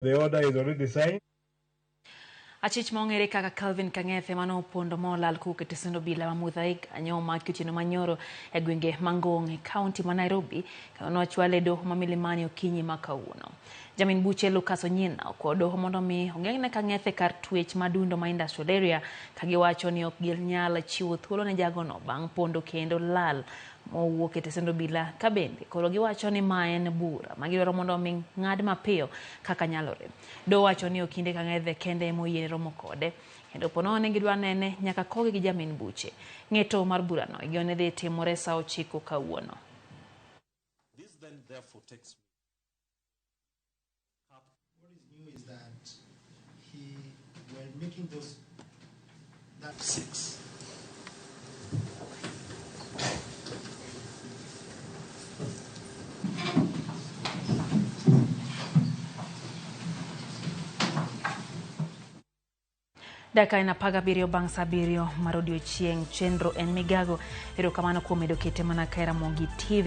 The order is already signed. Achich ma ong'ere kaka Calvin Kang'ethe mane opondo ma olal kowuok e tesend obila ma Muthaiga nyo omaki otieno manyoro e gwenge ma Ngong' e kaunti ma Nairobi kendo nochwale e doho ma Milimani okinyi ma kawuono. Jamin buche Lucas Onyina okwayo doho mondo mi ogeng'ne Kang'ethe kar twech ma Dundo ma Industrial Area ka giwacho ni ok ginyal chiwo thuolo ne jagono bang' pondo kendo lal mowuok e tesend obila ka bende koro giwacho ni ma en bura ma gidwaro mondo mi ng'ad mapiyo kaka nyalore. Doho wacho ni Okinde Kang'ethe kende ema oyiene romo kode kendo po nono ni gidwa nene nyaka koge gi jamin buche. Ng'eto mar burano igeno ni dhi timore sa 9 kawuono. This then therefore takes What is new is that he, when making those, that 6. Dakika en 17 bang' sa 7 mar odiochieng' chenro en migago. Erokamano kuom medo kete mana ka e Ramogi TV.